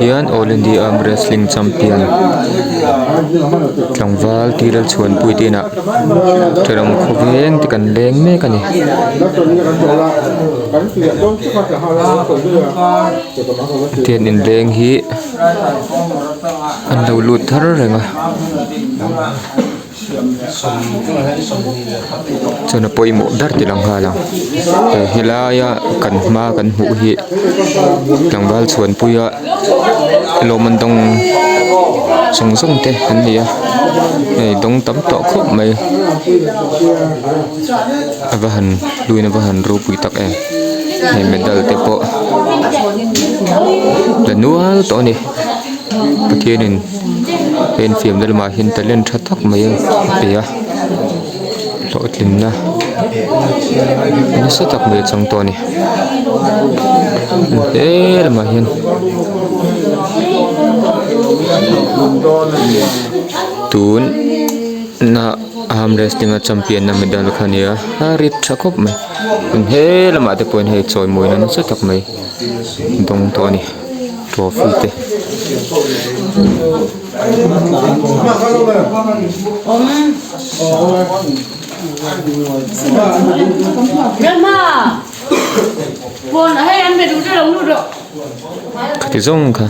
hian all india arm wrestling champion tlangval t lalchhuanpuii te inah thenawm khawveng te kan leng mek a ni. Tian inleng hi an lo lut thar reng a. Chuan a pawimawh ber ti lang nghal ang he helaia kan hma kan hmuh hi tlangval chhuanpuia lawm an dawng zawng zawng te an ni a hei dawng tam tawh khawp mai a va han hluin a va han ropui tak em hei medal te pawh la nual tawh a ni Pathianin. He infiamna lamah hian talent tha tak mai a pe a hlawhtlinna nasa tak mai a chang tawh a ni he lamah hian tun na arm wrestling a champion na medal kha a ni a a rit tha khawp mai he lamah te pawh hian hei chawimawina nasa tak mai dawng tawh a ni. Trophy te. Khati zawng kha.